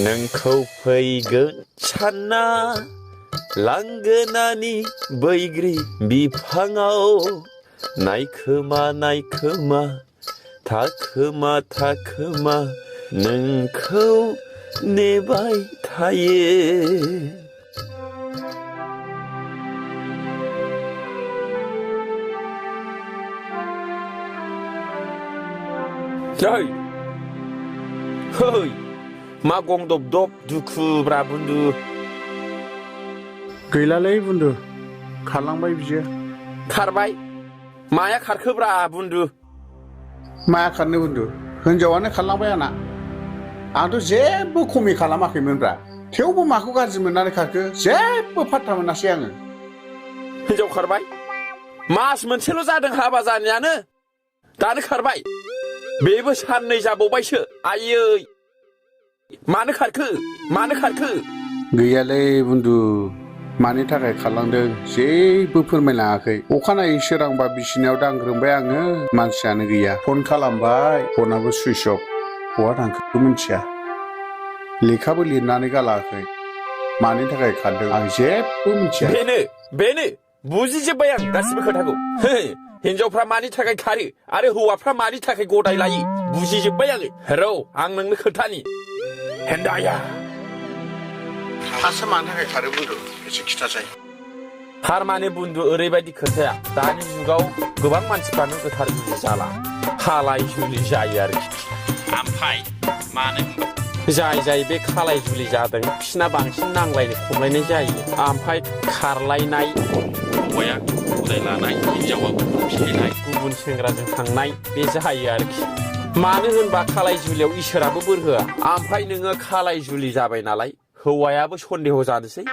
नोंखौ फैगोन सानना लांगोनानि बैग्रि बिफाङाव नायखोमा थाखोमा नोंखौ नेबाय थायो Hei मा गंदब दुखुब्रा बुन्दु गैलालै बुन्दु खारलांबाय बियो खारबाय माया खारखोब्रा बुन्दु माया खारनो बुन्दु हिनजावानो खारलांबाय आंना आंथ' जेबो खमि खालामाखैमोनब्रा थेवबो माखौ गाज्रि मोननानै खारखो जेबो फात्ता मोनासै आङो हिनजाव खारबाय मास मोनसेल' जादों हाबा जानायानो दानो खारबाय बेबो साननै जाबावबायसो आयै मानो खारखो गैयालै बुन्दु मानि थाखाय खारलांदों जेबो फोरमायलाङाखै अखानायै सोरांबा बिसिनायाव दांग्रोमबाय आङो मानसियानो गैया फन खालामबाय फनाबो सुइच अफ बहा थांखो मिथिया लेखाबो लिरनानै गालाङाखै मानि थाखाय खारदों आं जेबो मिथिया बेनो बुजिजोब्बाय आं गासिबो खोथाखौ हिनजावफ्रा मानि थाखाय खारो आरो हौवाफ्रा मानि थाखाय गदाय लायो बुजिजोब्बाय आङो र' आं नोंनो खोन्थानि हेन्दाया हारसा मानि थाखाय खारो बुन्दु एसे खिथासाय थारमाने बुन्दु ओरैबायदि खोथाया दानि जुगाव गोबां मानसिफ्रानो गोथार जुलि जाला खालाय जुलि जायो आरोखि ओमफ्राय मानो जाय बे खालाय जुलि जादों बिसिना बांसिन नांलायनो खमलायनाय जायो ओमफ्राय खारलायनाय हौवाया गदाय लानाय हिनजावा फिलायनाय गुबुन सेंग्राजों थांनाय बे जायो आरोखि मानो होनबा खालाय जुलियाव इसोराबो बोर होआ ओमफ्राय नोङो खालाय जुलि जाबाय नालाय हौवायाबो सन्देह जानोसै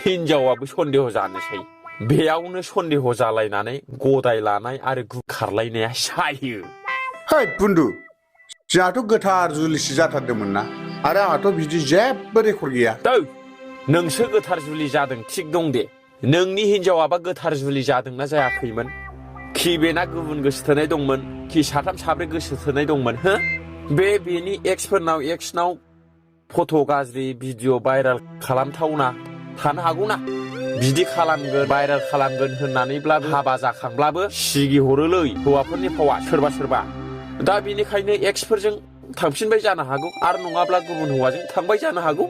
हिनजावाबो सन्देह जानोसै बेयावनो सन्देह जालायनानै गदाय लानाय आरो खारलायनाया जायो है बुन्दु जोंहाथ' गोथार जुलिसो जाथारदोंमोन ना आरो आंहाथ' बिदि जेबो रेकर्ड गैया नोंसो गोथार जुलि जादों थिग दं दे नोंनि हिनजावाबा गोथार जुलि जादोंना जायाखैमोन खि बेना गुबुन गोसो थोनाय दंमोन खि साथाम साब्रै गोसो थोनाय दंमोन हो बेनि एक्सनाव फट' गाज्रि भिडिअ' भाइरेल खालामथावना थानो हागौना बिदि खालामगोन भाइरेल खालामगोन होननानैब्लाबो हाबा जाखांब्लाबो सिगि हरोलै हौवाफोरनि फावा सोरबा दा बेनिखायनो एक्सफोरजों थांफिनबाय जानो हागौ आरो नङाब्ला गुबुन हौवाजों थांबाय जानो हागौ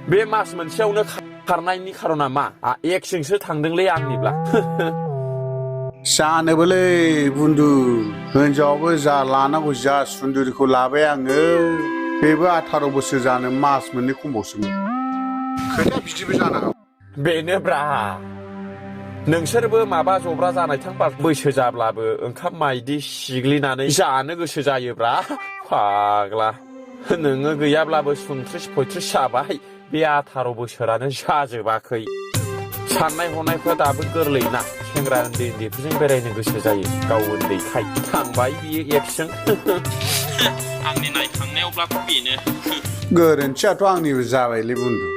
बे मास मोनसेयावनो खारनायनि खारना मा एक्सजोंसो थांदोंलै आंनिब्ला जानोबोलै बुन्दु हिनजावाबो जा लानांगौ जा सुन्दुरिखौ लाबाय आङो बेबो 18 बोसोर जानो मास मोननै खमबावसोमोन खोथाया बिदिबो जानो हागौ बेनोब्रा नोंसोरबो माबा जब्रा जानायथां बैसो जाब्लाबो ओंखाम माइदि सिग्लिनानै जानो गोसो जायोब्रा फाग्ला नोङो गैयाब्लाबो 29-35 जाबाय बे 18 बोसोरानो जाजोबाखै साननाय हनायफ्रा दाबो गोरलैना सेंग्रा उन्दैफोरजों बेरायनो गोसो जायो गाव उन्दैखाय थांबाय बियो एक्सजों आंनि नायखांनायावब्लाथ' बेनो गोरोन्थियाथ' आंनिबो जाबायलै बुन्दु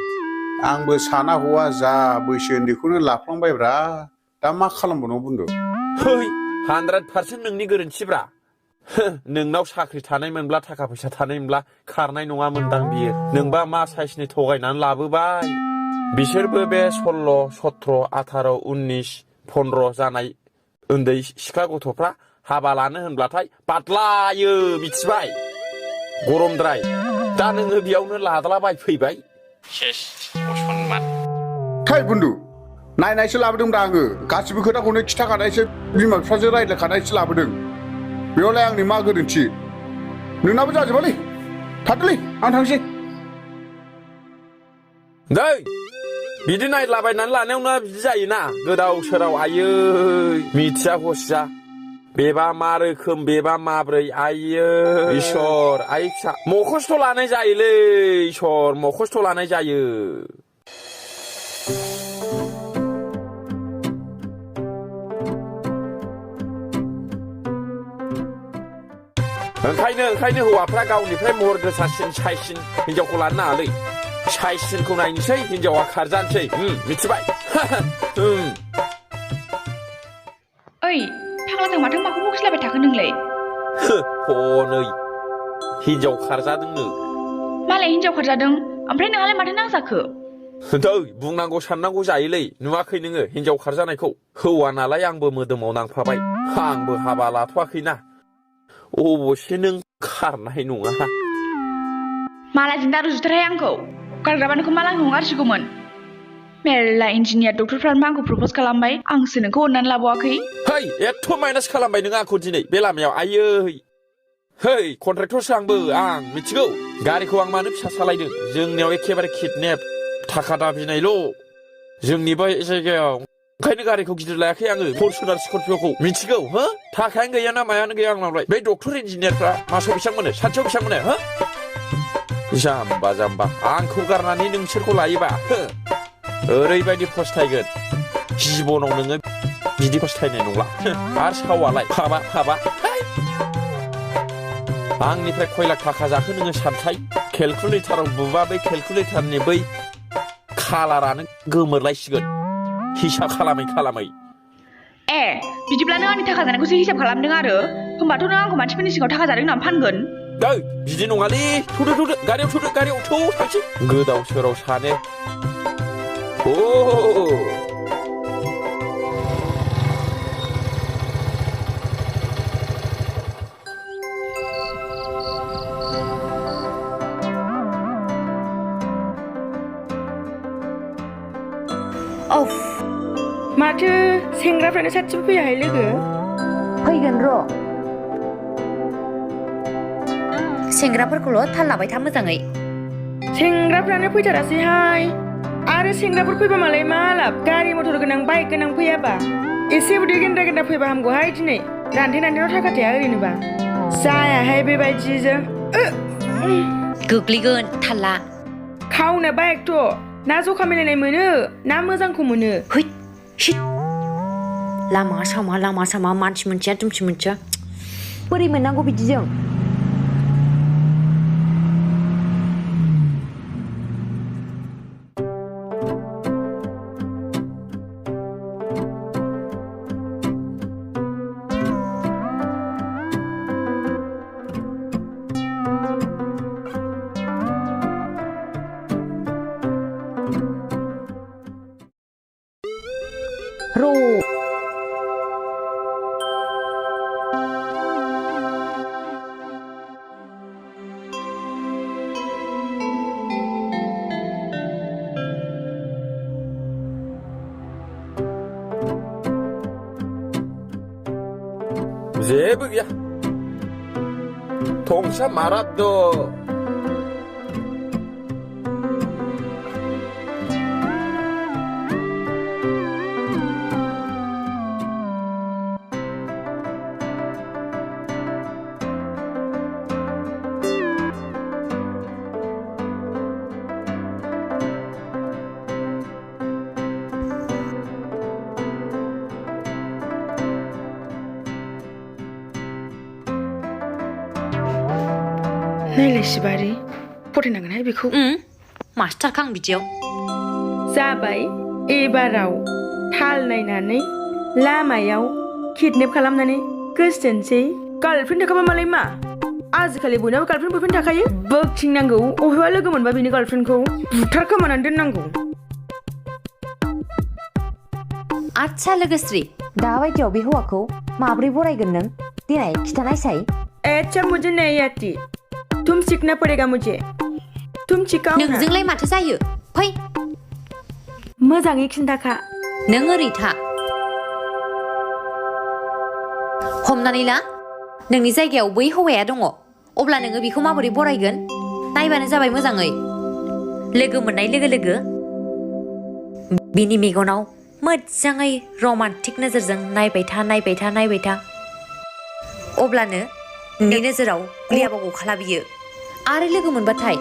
आंबो साना हौवा जा बैसो उन्दैखौनो लाफ्लांबायब्रा दा मा खालामबावनो बुन्दु 100% नोंनि गोरोन्थिब्रा नोंनाव साख्रि थानायमोनब्ला थाखा फैसा थानायमोनब्ला खारनाय नङामोनदां बियो नोंबा मा साइसनि थगायनानै लाबोबाय बिसोरबो बे 16, 17, 18, 19, 15 जानाय उन्दै सिख्ला गथ'फ्रा हाबा लानो होनब्लाथाय बादलायो मिथिबाय गरमद्राय दा नोङो बेयावनो लादलाबाय फैबाय सेस असनमान थाय बुन्दु नायनायसो लाबोदोंब्रा आङो गासिबो खोथाखौनो खिथाखानायसो बिमा बिफाजों रायज्लायखानायसो लाबोदों बेयावलाय आंनि मा गोरोन्थि नोंनाबो जाजोबालै थादोलै आं थांसै बिदि नायलाबायनानै लानायावनो बिदि जायोना गोदाव सोराव आयै मिथिया हसिया बेबा मा रोखोम बेबा माब्रै आयै इसोर आइ फिसा मखस्थ' लानाय जायोलै इसोर मखस्थ' लानाय जायो ओंखायनो हौवाफ्रा गावनिफ्राय महर गोसासिन साइसिन हिनजावखौ लानो नाङालै साइसिनखौ नायनोसै हिनजावा खारजानोसै मिथिबाय मोजां माथो माखौ बखिलाबाय थाखो नोंलाय? हनै हिनजाव खारजादोंनो। मालाय हिनजाव खारजादों ओमफ्राय नोंहालाय माथो नांजाखो? दै बुंनांगौ साननांगौ जायोलै नुवाखै नोङो हिनजाव खारजानायखौ? हौवा नालाय आंबो मोदोमाव नांफाबाय। आंबो हाबा लाथ'वाखैना। अबसे नों खारनाय नङा। मालायजों दा रुजुथारहाय आंखौ। खारग्राबा नोंखौ माला हगारसिगौमोन। मेरला इन्जिनियार डक्टरफ्रानो आंखौ प्रपज खालामबाय आंसो नोंखौ अननानै लाबावाखै। है एथ' माइनास खालामबाय नों आंखौ दिनै बे लामायाव आयै। है कन्ट्रेक्टरसो आं मिथिगौ। गारिखौ आं मानो फिसा सालायदों? जोंनियाव एखेबारे किडनेप थाखा दाबिनायल'। जोंनि बै जायगायाव ओंखायनो गारिखौ गिदिर लायाखै आङो फरसुनार स्करपिअ'खौ मिथिगौ हो? थाखायानो गैया ना मायानो गैया आंनावलाय। बै डक्टर इन्जिनियारफ्रा मासाव बेसेबां मोनो? सानसेयाव बेसेबां मोनो हो? जाम्बा जाम्बा आंखौ गारनानै नोंसोरखौ लायोबा हो ओरैबायदि फस्थायगोन जिबनाव नोङो बिदि फस्थायनाय नंला। आरो सावालाय हाबा आंनिफ्राय खय लाख थाखा जाखो नोङो सानसाय। केलकुलेटाराव बुबा बै केलकुलेटारनि बै खालारानो गोमोरलायसिगोन हिसाब खालामै। ए बिदिब्ला नों आंनि थाखा जानायखौसो हिसाब खालामदों आरो? होमबाथ' नों आंखौ मानसिफोरनि सिगाङाव थाखा जादों होननानै फानगोन। दै बिदि नङालै थौदो गारियाव थांसै। गोदाव सोराव सानो। माथो सेंग्राफ्रानो सासेबो फैयाहाय लोगो? फैगोन र'। सेंग्राफोरखौल' थाल लाबाय था मोजाङै। सेंग्राफ्रानो फैथारासैहाय। आरो सेंग्राफोर फैबा मालाय मा लाब? गारि मटर गोनां बाइक गोनां फैयाबा एसे उदै गेन्द्रा फैबा हामगौहाय दिनै। रानथेनानैल' थाखा थाया ओरैनोबा। जायाहाय बेबायदिजों। गोग्लैगोन थाल्ला। खावनो बाइकथ' ना जखा मिलायनाय मोनो ना मोजांखौ मोनो? लामा सामा मानसि मोनथिया दुमसि मोनथिया बोरै मोननांगौ बिदिजों? जेबो गैया थंसा माराद नायलाय सिबारि फथायनांगोनहाय बेखौ। मास्टारखा आं बिदियाव। जाबाय एबाराव थाल नायनानै लामायाव किडनेप खालामनानै गोसथोनसै। गार्लफ्रेन्ड थाखाबा मालाय मा? आजिखालि बयनाबो गार्लफ्रेन्ड बयफ्रेन्ड थाखायो। बोखथिंनांगौ अबेबा लोगो मोनबा बेनि गार्लफ्रेन्डखौ बुथार खोमानानै दोननांगौ। आच्छा लोगोस्रि दाबायदियाव बे हौवाखौ माब्रै बरायगोन नों? देनाय खिथानायसाय। अच्छा मुझे नहीं आती। तुम सीखना पड़ेगा मुझे। तुम सिखाओ ना। नोंजोंलाय माथो जायो? फै मोजाङै खिन्थाखा। नों ओरै था। हमनानै ला नोंनि जायगायाव बै हौवाया दङ अब्ला नोङो बेखौ माबोरै बरायगोन? नायबानो जाबाय मोजाङै। लोगो मोननाय लोगो लोगो बिनि मेगनाव मोजाङै रमान्टिक नोजोरजों नायबाय था। अब्लानो नोंनि नोजोराव ग्लियाबा गखाला बियो। आरो लोगो मोनबाथाय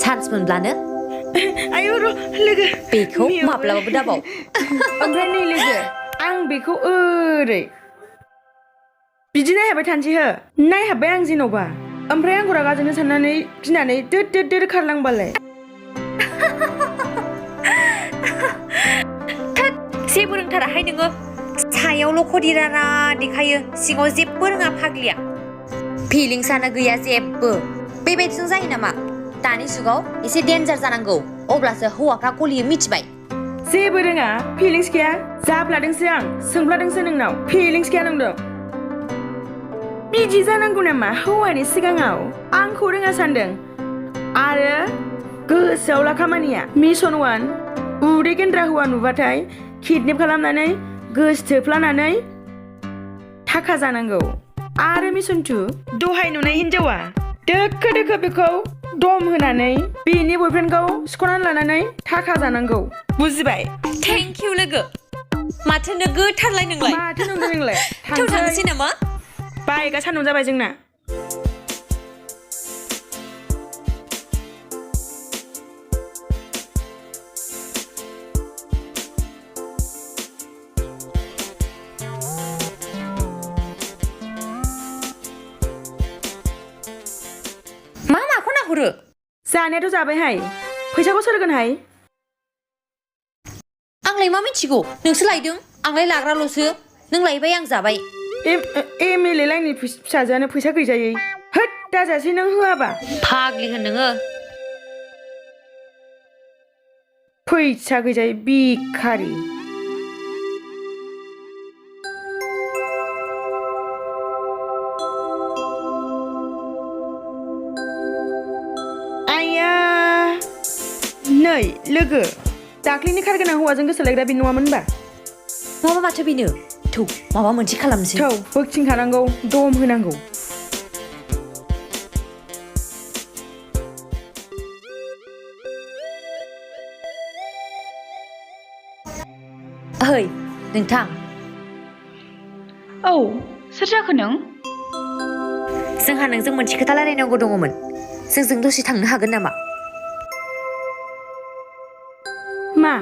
चान्स मोनब्लानो आयौ र' लोगो बेखौ माब्लाबाबो दाबाव। ओमफ्राय नै लोगो आं बेखौ ओरै बिदि नायहाबबाय थानोसै हो। नायहाबबाय आं जेन'बा ओमफ्राय आंखौ रागा जोंनो साननानै गिनानै दोद खारलांबालाय? जेबो रोंथाराहाय नोङो। सायावल' खदिरारा देखायो सिङाव जेबो रोङा फाग्लिया फिलिंसानो गैया जेबो बेबायदिजों जायो नामा दानि जुगाव एसे डेन्जार जानांगौ अब्लासो हौवाफ्रा गलियो मिथिबाय जेबो रोङा फिलिंस गैया जाफ्लादोंसो आं सोंफ्लादोंसो नोंनाव फिलिंस गैया नंदों बिदि जानांगौ नामा हौवानि सिगाङाव आंखौ रोङा सानदों आरो गोसोआव ला खामानिया मिशन 1 उदै गेन्द्रा हौवा नुबाथाय किडनेप खालामनानै गोसोथोफ्लानानै थाखा जानांगौ आरो मिशन 2 दहाय नुनाय हिनजावा दोखो दोखो बेखौ दम होनानै बिनि बयफ्रेन्डखौ सिख'नानै लानानै थाखा जानांगौ बुजिबाय थेंक इउ लोगो माथो नोगोथारलाय नोंलाय माथो नंदों नोंलाय थांसै नामा बाइकआ सान्दुं जाबाय जोंना माखौ नाहरो जानायाथ' जाबायहाय फैसाखौ सोर होगोनहाय आंलाय मा मिथिगौ नोंसो लायदों आंलाय लाग्राल'सो नों लायबाय आं जाबाय एमएलए लाइननि फिसाजोआनो फैसा गैजायै होद दाजासै नों होआबा फाग्लि होन नोङो फैसा गैजायै बिखारि आया नै लोगो दाख्लैनि खारगोनां हौवाजों गोसो लायग्रा बे नङामोन होनबा माबा माथो बेनो थौ माबा मोनसे खालामसै थौ बोखथिंखानांगौ दम होनांगौ ओइ नोंथां औ सोर जाखो नों जोंहा नोंजों मोनसे खोथा रायलायनांगौ दङमोन जोंजों दसे थांनो हागोन नामा मा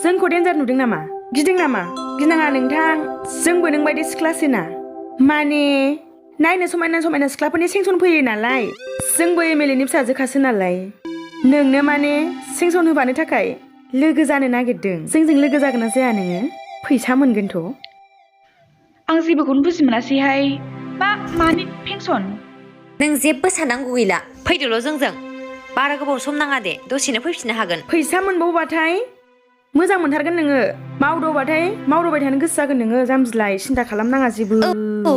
जोंखौ डेन्जार नुदों नामा गिदों नामा गिनाङा नोंथां जोंबो नों बायदि सिख्लासोना माने नायनो समायना समायना सिख्लाफोरनि सेंसन फैयो नालाय जोंबो एमएलएनि फिसाजोखासो नालाय नोंनो माने सेंसन होबानो थाखाय लोगो जानो नागिरदों जोंजों लोगो जागोन ना जाया नोङो फैसा मोनगोनथ' आं जेबोखौनो बुजि मोनासैहाय मानि पेन्सन नों जेबो साननांगौ गैला फैदोल' जोंजों बारा गोबाव सम नाङा दे दसेनो फैफिननो हागोन फैसा मोनबावबाथाय मोजां मोनथारगोन नोङो मावदावबाथाय मावदावबाय थानो गोसो जागोन नोङो जामबिलाय सिन्था खालामनाङा जेबो औ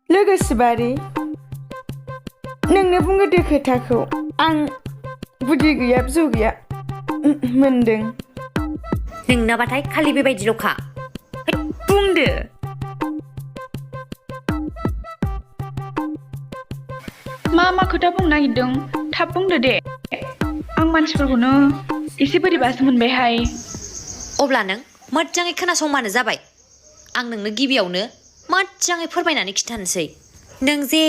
लोगो सिबारि नोंनो बुंगोदो खोथाखौ आं बुद्धि गैया बिजौ गैया मोनदों नोंनाबाथाय खालि बेबायदिल'खा बुंदो मा खोथा बुंनो नागिरदों थाब बुंदो दे आं मानसिफोरखौनो एसे बोरैबासो मोनबायहाय अब्ला नों मोजाङै खोनासंबानो जाबाय आं नोंनो गिबियावनो मोजाङै फोरमायनानै खिन्थानोसै नों जे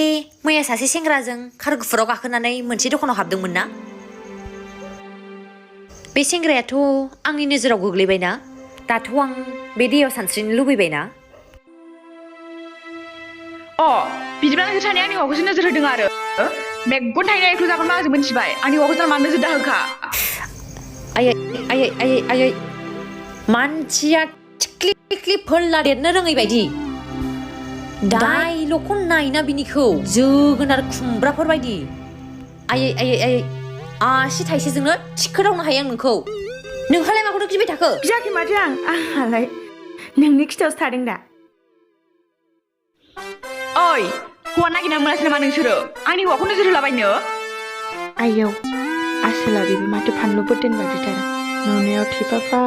मैया सासे सेंग्राजों कार गुफुराव गाखोनानै मोनसे दखानाव हाबदोंमोन ना बे सेंग्रायाथ' आंनि नोजोराव गोग्लैबायना दाथ' आं बे दैयाव सानस्रिनो लुबैबायना बिदिब्ला नोंसोर सानैया आंनि हौवाखौसो नोजोर होदों आरो मेगन थाइनाय एख्रु जागोन आंजों मिथिबाय आंनि हौवाखौ मानो नोजोर दाहोखा आयै मानसिया थिख्लि फोल्ला देरनो रोङै बायदि दाइल'खौ नायना बिनिखौ जोगोनार खुमब्राफोर बायदि आयै आसि थाइसेजोंनो थिखोदावनो हायो आं नोंखौ नोंहालाय माखौथ' गिबाय थाखो गियाखै माथो आंहालाय नोंनि खिथायावसो थादों दा ओइ हौवा नागिरना मोनासै नामा नोंसोरो आंनि हौवाखौ नोजोर होलाबायनो आयौ आसोला बेबो माथो फानलु बोरदोन बायदिथार नुनायाव थेफाफा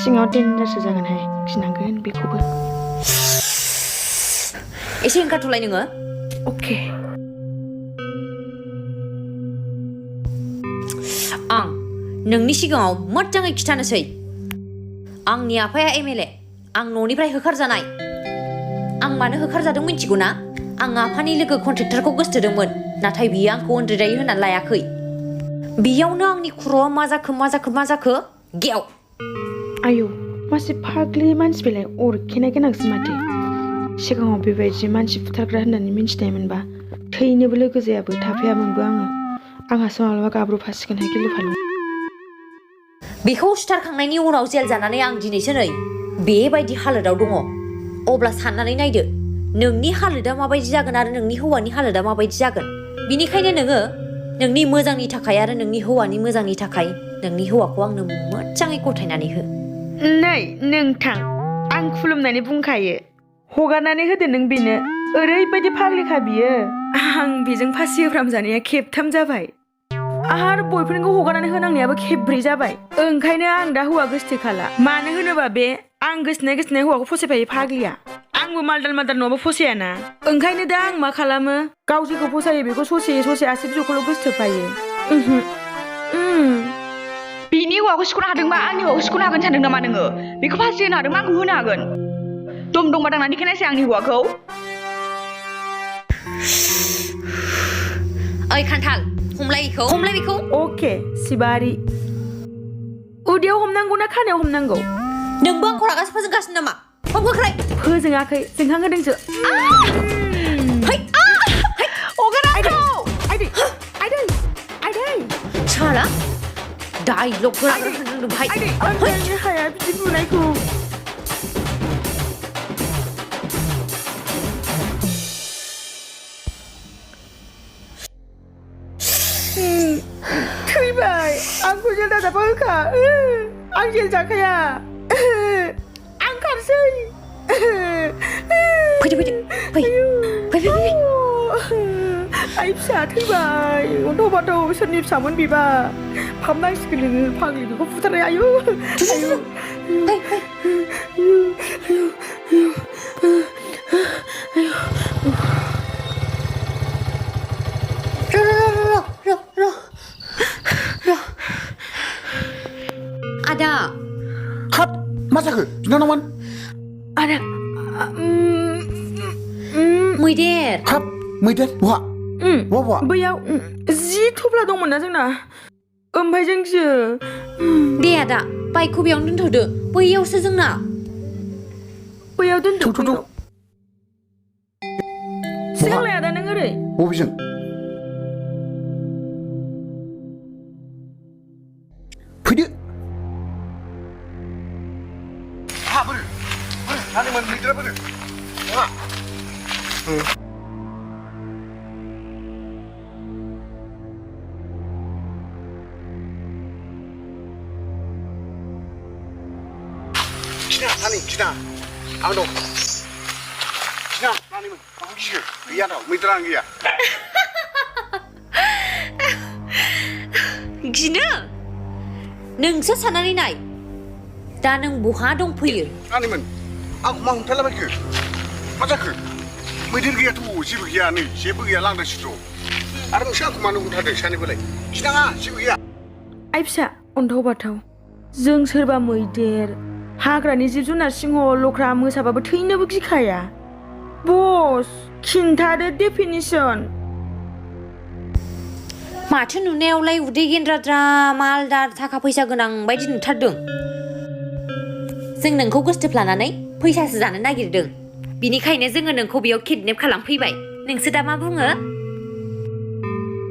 सिङाव डेन्जारसो जागोनहाय गिनांगोन बेखौबो एसे ओंखारथ'लाय नोङो अके आं नोंनि सिगाङाव मोजाङै खिथानोसै आंनि आफाया एमएलए आं न'निफ्राय होखारजानाय आं मानो होखारजादों मिथिगौ ना आं आफानि लोगो कन्ट्रेक्टरखौ गोसोथोदोंमोन नाथाय बियो आंखौ उन्दैदायै होनानै लायाखै बेयावनो आंनि खर'आ मा जाखो गेव आयौ मासे फाग्लि मानसि बेलाय अरखेनाय गोनांसो माथो सिगाङाव बेबायदि मानसि बुथारग्रा होननानै मिन्थिनायमोनबा थैनोबो लोगो जायाबो थाफायामोनबो आंहासो माब्लाबा गाब्र'फासिगोनहाय गिलु फालु बेखौ सुथारखांनायनि उनाव जेल जानानै आं दिनैसो नै बेबायदि हालोदाव दङ अब्ला साननानै नायदो नोंनि हालोदा माबायदि जागोन आरो नोंनि हौवानि हालोदा माबायदि जागोन बिनिखायनो नोङो नोंनि मोजांनि थाखाय आरो नोंनि हौवानि मोजांनि थाखाय नोंनि हौवाखौ आंनो मोजाङै गथायनानै हो नै नोंथां आं खुलुमनानै बुंखायो हगारनानै होदो नों बेनो ओरैबायदि फाग्लिखा बियो आं बेजों फासि होफ्रामजानाया खेबथाम जाबाय आरो बयफ्रेन्डखौ हगारनानै होनांनायाबो खेबब्रै जाबाय ओंखायनो आं दा हौवा गोसथोखाला मानो होनोबा बे आं गोसथोनाय हौवाखौ फसायफायो फाग्लिया आंबो मालदार नङाबा फसायाना ओंखायनो दा आं मा खालामो गाव जेखौ फसायो बेखौ ससे आसि बिजौखौल' गोसथोफायो बिनि हौवाखौ सिख'नो हादोंबा आंनि हौवाखौ सिख'नो हागोन सानदों नामा नोङो बेखौ फासि होनो हादोंबा आंखौ होनो हागोन दम दंबा दांनानै देखायनायसै आंनि हौवाखौ ओइ खान्थाल हमलाय बेखौ अके सिबारि उदैयाव हमनांगौ ना खानायाव हमनांगौ नोंबो आंखौ रागासो फोजोंगासिनो नामा हमगोख्राय फोजोङाखै जोंहांहोदोंसो साला डाइलगफोर होनदों भाई हाया बिदि बुनायखौ थैबाय आंखौ जेल दाजाबा होखा आं जेल जाखाया आं खारसै फै आइ फिसा थैबाय अन्थाव बाथाव सोरनि फिसामोन बेबा फामनांसिगोन नोङो फाग्लि बेखौ बुथारनाय आयु आदा हाब मा जाखो बिनानावमोन आदा मैदेर हाब मैदेर बहा बैयाव जि थफ्ला दंमोन ना जोंना ओमफ्राय जों गियो दे आदा बाइकखौ बेयावनो दोनथ'दो बैयावसो जोंना बैयाव दोनदो थौ सिगांलाय आदा नों ओरै बबेजों फैदो बोरो नानिमोन मैदेरा बोरो नङा गिना आं दं गिना नानिमोन आं गियो गैया दं मैदेरा आं गैया गिनो नोंसो साननानै नाय दा नों बहा दंफैयो नानिमोन आंखौ मा हमथालाबायखो मा जाखो मैदेर गैयाथ' जेबो गैया नै जेबो गैया लांदां सिद्र' आरो नोंसो आंखौ मानो हमथादों सानैबोलाय गिनाङा जेबो गैया आइ फिसा अन्थाव बाथाव जों सोरबा मैदेर हाग्रानि जिब जुनार सिंह लख्रा मोसाबाबो थैनोबो गिखाया बस खिन्थादो डेफिनिसन माथो नुनायावलाय उदै गेन्द्राद्रा मालदार थाखा फैसा गोनां बायदि नुथारदों जों नोंखौ गोसथोफ्लानानै फैसासो जानो नागिरदों बिनिखायनो जोङो नोंखौ बेयाव किडनेप खालामफैबाय नोंसो दा मा बुङो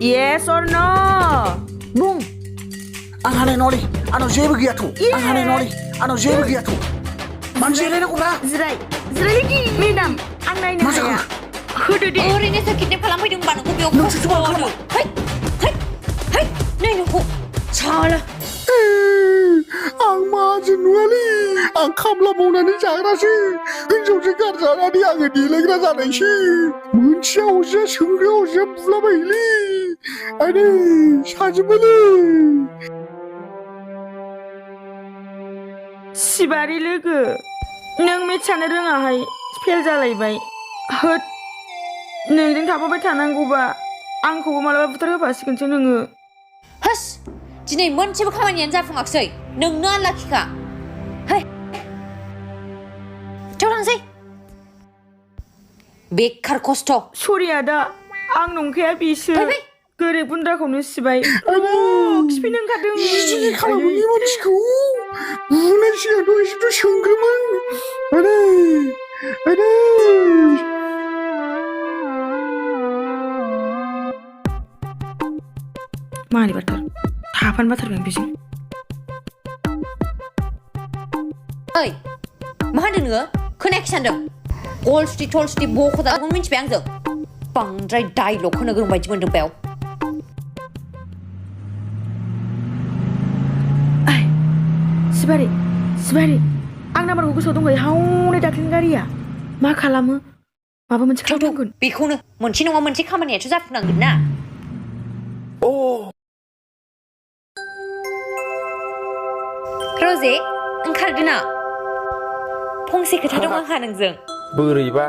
येस अर नो बुं आं हानाय नङालै आंनाव जेबो गैयाथ' आं हानाय नङालै आंनाव जेबो गैयाथ' मानो जिरायनांगौब्रा जिरायदि मेडाम आं नायनो हाया होदो दे ओरैनोसो किडनेप खालामफैदों होनबा नोंखौ बेयाव नोंसोरसो मा खालामो नै नोंखौ साला आं माहाजोन नङालै आं खामला मावनानै जाग्रासो हिनजावजों गारजानानै आङो देलायग्रा जानायसो मोनसेया अजिया सोंग्रा अजिया बुलाबायोलै आरो साजोबोलै सिबारि लोगो नों मेथ्स सानो रोङाहाय फेल जालायबाय होद नोंजों थाफाबाय थानांगौबा आंखौबो मालाबा बुथार होफासिगोनसो नोङो हास दिनै मोनसेबो खामानियानो जाफुङाखसै नोंनो आनलाखिखा है थांसै बेकार खस्थ' सरि आदा आं नंखाया बिसो गोरिब गुन्द्राखौनो सिबाय खिफैनो ओंखारदों बिदि खालामोनि मानसिखौ बुनाय सिगांथ' एसेथ' सोंग्रोमोन आदै आदै मानि बाथ्रा थाफानो बाथ्राबाय आं बेजों ओइ मा होनदों नोङो खोनायाखै सानदों गलस्टि थलस्टि बख'दाखौ मिन्थिबाय आंजों बांद्राय डाइलग होनो गोरों बायदि मोनदों बेयाव सिबारि आं नाम्बारखौ गोसोआव दंखायो हावनाय दाख्लैनि गारिया मा खालामो माबा मोनसे खालामनांगोन बेखौनो मोनसे नङा मोनसे खामानियाथ' जाफुंनांगोन ना अ रजे ओंखारदो ना फंसे खोथा दं आंहा नोंजों बोरैबा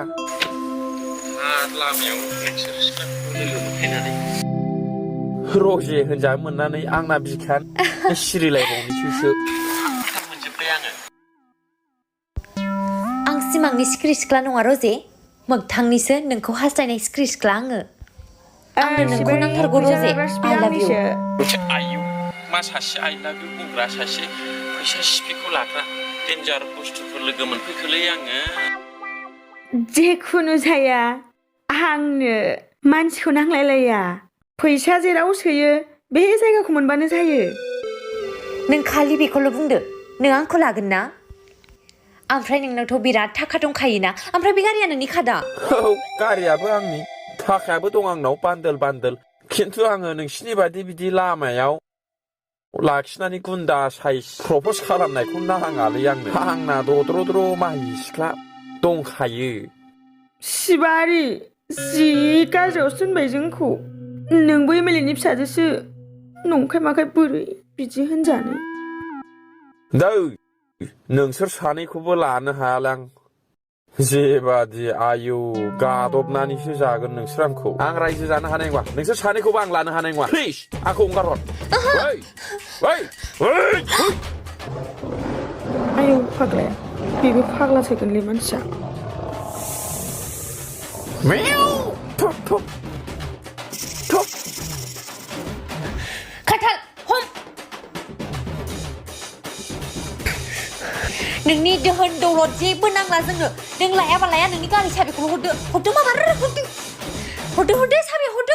लामायाव नोंसोर सिख्लाफोरखौ लोगो मोनफैनानै रजे होनजा मोननानै आंना बिखान सिरिलायबावनोसैसो मोनजोब्बाय आङो आं सिमांनि सिख्रि सिख्ला नङा रजे मोगथांनिसो नोंखौ हास्थायनाय सिख्रि सिख्ला आंनो नोंखौ नांथारगौ रजे आइ लाभ इउ आयु मा सासे आइ लाभ इउ बुंग्रा सासे फैसा सिपिखौ लाग्रा डेन्जार बुस्थुफोर लोगो मोनफैखोलै आङो जेखुनु जाया आंनो मानसिखौ नांलायलाया फैसा जेराव सोयो बे जायगाखौ मोनबानो जायो नों खालि बेखौल' बुंदो नों आंखौ लागोन ना ओमफ्राय नोंनावथ' बिराद थाखा दंखायोना ओमफ्राय बे गारिया नोंनि खादा औ गारियाबो आंनि थाखायाबो दं आंनाव बान्दोल खिन्थु आङो नोंसिनि बादि बिदि लामायाव लाखिनानै गुन्दा साइज प्रपस खालामनायखौ नाङालै आंना दद्र माहि सिख्ला दंखायो सिबारि जि गाज्रियावसो दोनबाय जोंखौ नोंबो एमएलएनि फिसाजोसो नंखाय माखाय बोरै बिदि होनजानो दै नोंसोर सानैखौबो लानो हायालां जेबादि आयु गादबनानैसो जागोन नोंसोर आंखौ आं रायजो जानो हानाय नङा नोंसोर सानैखौबो आं लानो हानाय नङा प्लिज आंखौ हंगारहर आयौ फाग्लाया बेबो फाग्ला थैगोनलै मानसिया खान्थाल हम नोंनि दोहोन दौलत जेबो नांला जोंनो नों लायाबा लाया नोंनि गारि साबिखौल' हरदो माबा हरदो साबि हरदो